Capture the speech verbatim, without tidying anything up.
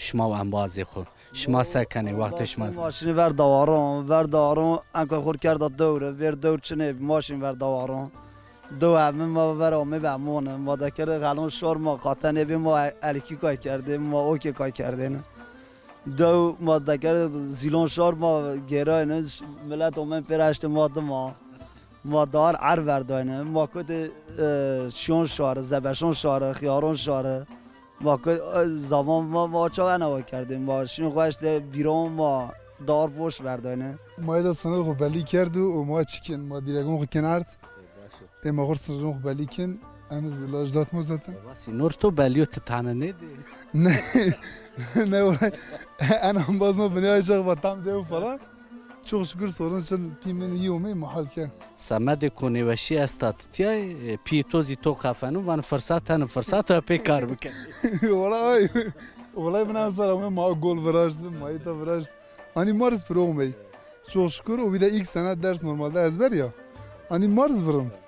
Şima û embazê xo. Şima se kenê wextê şima? Ma şinî ver dawaron, ver dawaron, enka xo kerda dewre, ver dewr çinê, ma şin ver dawaron. Dew evin ma ver amê ve mone, ma dekerde xelon şor ma qatenê bê ma elikî kay kerdê, ma okê kay kerdêne. Dew ma dekerde zîlon şor ma gêrayne, milet omen pêra eştê ma dima. Ma dar er verdayne, ma kotê e, şiyon şare, zebeşon şare, xiyaron şare. Ma ko e, zaman ma, ma çaw enawa kerdê. Ma şinê xo eştê bîron ma dar boş verdayne. Ma êda sınır xo belli kerdu û ma çikin, ma dirêgon xo kin erd. Ê ma xo sınırın xo belli kin. Eniz laj zat mo zaten. Baba sînor to belliyo ti tane nêdê. Ne, ne olay. En ambaz ma binê ayşax va tam dew falan. Çok şükür sorun çin pî min yî omey mahal ke. Semedê konêweşî esta titiyay, e, pî to zî to qefenu, van fırsat hene, fırsat ha pê kar biken. Olay, olay bina sar ama ma gol viraştı, ma ita viraştı. Hani mariz piro omey. Çok şükür o bir de ilk sene ders normalde ezber ya. Hani mariz vırın.